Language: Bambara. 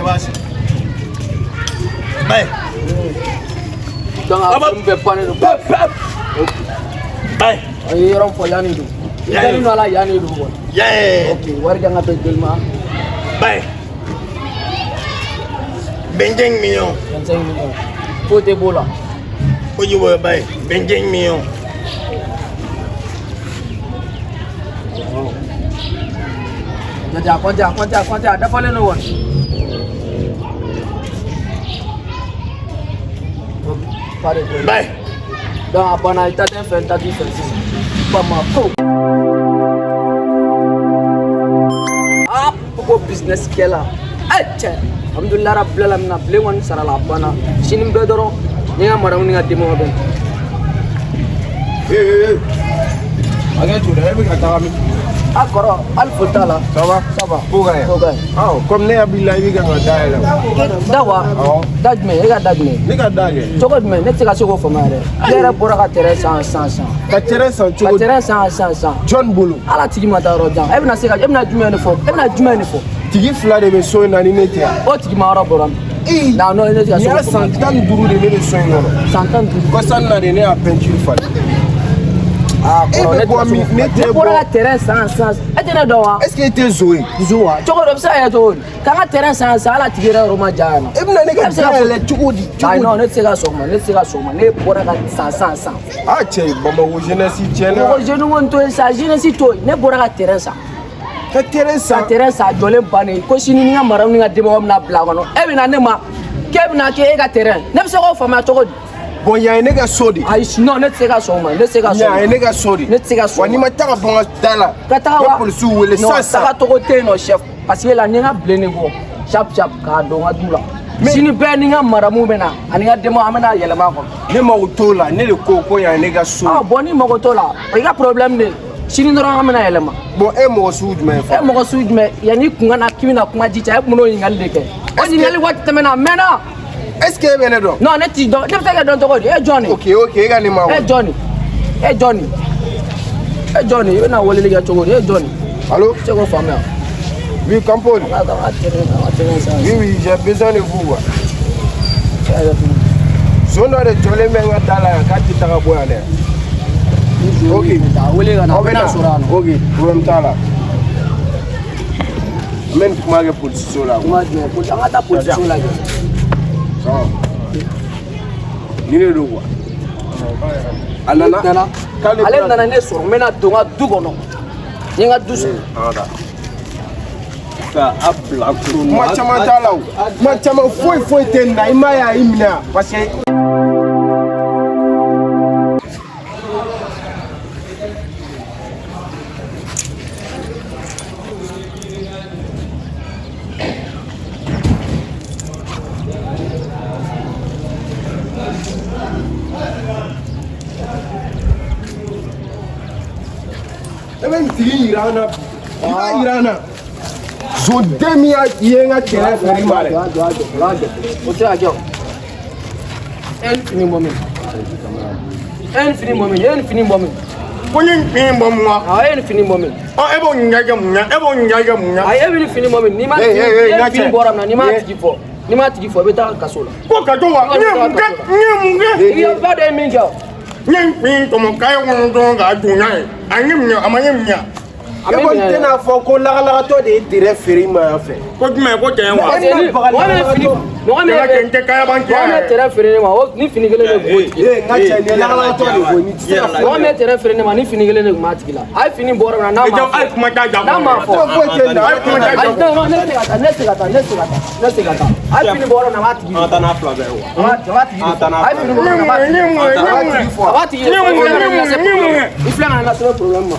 B'a Baye. Donc a fɛn bɛɛ bannen don pep pep. Baye. A ye yɔrɔ fɔ, yanni don. I dalen don a la, yanni don kɔni. Yeah. Ok, wari kan ka bɛn joli ma? Baye. 25 millions. 25 millions. Foyi tɛ b'o la. Kojugu baye. 25 millions. Jate a compte, a compte, a compte, a dafalen don kɔni. Ok, pas de problème. Baye. Donc a banna, i ta tɛ n fɛ, n ta t'i fɛ sisan. Bamako. Ah, ko business kɛla. Eh cɛ, alhamdulilah rabbil alamin, bilen kɔni sara la, a banna. Sini bɛɛ dɔrɔn, ni n ka maramu ni n ka denbayaw bɛ. Ee ee, hakɛ to dɛ, e bɛ ka taga min? A kɔrɔ, hali foyi t'a la. Ça va? Ça va. Ko ka ɲi. Ko ka ɲi. Awɔ, comme ne hakili la i bɛ kan ka da yɛlɛ. Da wa? Awɔ. Da jumɛn? E ka da jumɛn? Ne ka da kɛ. Cogo jumɛn? Ne tɛ se ka se k'o faamuya yɛrɛ. Ne yɛrɛ bɔra ka terrain san san san. Ka terrain san Ka cogo di? terrain san san san. Jɔn bolo? Ala tigi ma taa yɔrɔ jan. E bɛna se ka, e bɛna jumɛn de fɔ? E bɛna jumɛn de fɔ? Tigi fila de bɛ so in na ni ne tɛ yan. O tigi ma yɔrɔ bɔra min? Ee. Non non, ne tɛ ka Nin se y'a k'o san faamuya. 15 de ne bɛ so in kɔnɔ. San 15. Kɔsa in na de ne y'a peinture falen. Ah E kɔrɔ, bɛ ne tɛ bɔ ka se min? k'o Ne faamuya. tɛ Ne bɔra bɔ. ka terrain san san. E tɛ ne dɔn wa? Est ce que e tɛ zo ye? Zo wa? Cogo dɔ bɛ se ka kɛ cogo di? K'an ka terrain san san, ala tigi yɛrɛ yɔrɔ ma ja yan nɔ. E bɛna ne E ka bɛ se ka da yɛlɛ cogo di? Ayi Cogo non, di? ne tɛ se ka sɔn o ma, ne tɛ se ka sɔn o ma. Ne bɔra ka san san san. Ah cɛ, Bamakɔ jeunesse tiɲɛna. Mɔgɔ jeune ko n to yen sa, jeunesse to yen. Ne bɔra ka terrain san. Ka terrain Ka san. terrain san, a jɔlen bannen ko sini ni n ka maraw ni n ka denbayaw bɛna bila a kɔnɔ. E bɛna ne ma k'e bɛna kɛ e ka terrain, ne bɛ se k'o faamuya cogo di? Bon, yan ye ne ka so de. Ayi non, ne tɛ se ka sɔn o ma, ne tɛ se ka sɔn o Yan ma. ye ne ka so de. Ne tɛ se ka sɔn o Wa n'i ma taa ka bɔ n ka da la. Ka taga n wa? bɛ polisiw wele Non, sisan sisan. taga togo tɛ yen nɔ chef, parce que la n ye n ka bilen de bɔ sharp sharp k'a don n ka du la. Sini bɛɛ ni n ka maramu bɛ na ani n ka denbayaw, an bɛna yɛlɛma a kɔnɔ. Ne mago t'o la, ne de ko ko yan ye ne ka so. Ah bon, ni mago t'o la, o y'i ka problème de ye. Sini dɔrɔn an bɛna yɛlɛma. Bon, e mɔgɔ sugu jumɛn ye E fɔlɔ? mɔgɔ sugu jumɛn? Yanni kun ka na k'i bɛna kuma ji cɛ, e kun bɛn'o ɲininkali de kɛ. O ɲininkali waati tɛmɛna, a mɛnna. Est ce que e bɛ ne dɔn? Non, ne t'i dɔn, ne bɛ se ka dɔn cogo di? E jɔn de? Ok ok, e ka nin ma E wa? jɔn de? E jɔn de? E jɔn de? I bɛna weleli kɛ cogo di? E jɔn de? Allo? I tɛ se k'o faamuya. Oui, Campone. An ka terrain, an ka terrain san. Oui oui, j'ai besoin de vous quoi. Zon dɔ de jɔlen bɛ n ka da la yan k'a tɛ taga bɔ yan dɛ. Ok. A wele ka na, Aw a bɛ bɛna na. sɔrɔ yan nɔ. Ok, problème t'a la. An bɛ nin kuma kɛ polisiso la quoi. Kuma jumɛn? An ka taa polisiso la kɛ. Ça va. Nin de don quoi. A nana. Nana. K'ale Ale bɛna- nana ne sɔrɔ, n bɛna don n ka du kɔnɔ. N ye n ka du sɔrɔ. An ka taa. Ka a bila kurun. Kuma caman t'a la o. Kuma caman foyi foyi tɛ nin na, i m'a ye a y'i minɛ yan parce que. E bɛ nin tigi yira an na bi. I b'a yira an na. Zoden min y'a ye n ka terrain feere i ma dɛ. Jɔ, jɔ, jɔ, jɔ. O tɛ se ka kɛ o. E ye nin fini bɔ min? E ye nin fini bɔ min? E ye nin fini bɔ min? Ko n ye nin fini bɔ mun wa? Awɔ, e ye nin fini bɔ min? Ɔ, e b'o ɲininkali kɛ mun na? E b'o ɲininkali kɛ mun na? Ayi, e bɛ nin fini bɔ min? N'i ma Hey, tigi, hey, hey, e n ka ye fini cɛ. bɔra min na, n'i m'a Ye- tigi fɔ, n'i m'a tigi fɔ, i bɛ taa kaso la. Ko kaso wa? N ye mun kɛ? N ye mun kɛ? I b'a dɔn e ye min kɛ o. N ye nin fini tɔmɔ kare kɔnɔ dɔrɔn k'a don n'a ye. A ye ne minɛ, a ma ne minɛ. A E bɛ kɔni minɛ dɛ. tɛna fɔ ko lakalakatɔ de ye terrain feere i ma yan fɛ. Ko jumɛn ko tiɲɛ wa? Parce que ni mɔgɔ min ye fini, mɔgɔ min Cɛ ye n tɛ kayaban mɔgɔ min ye cɛ. terrain feere ne ma, o ni fini kelen de tun b'o tigi la. Ee, n ka cɛ, nin ye lakalakatɔ de koyi, nin tɛ se ka fɔ. Mɔgɔ min ye terrain feere ne ma, ni fini kelen de tun b'a tigi la. A ye fini bɔ yɔrɔ min na, n'a E ma jɔ, a ye fɔ. kuma t'a da N'a ma kɔnɔ. fɔ. Foyi foyi tɛ nin na. A ye kuma t'a da Ayi, kɔnɔ. non, non, ne tɛ se ka taa, ne tɛ se ka taa, ne tɛ se ka taa, ne tɛ se ka taa. A ye fini bɔ yɔrɔ min na, a b'a tigi An ka taa n'a fila bɛɛ ye wa? A b'a tigi An ka taa n'a A ye fini bɔ yɔrɔ min na, a b'a N ye tigi mun ye? N ye mun ye? N ye mun ye? A b'a tigi N ye mun kɛ? N ye mun kɛ? I filɛ ka na lase problème ma.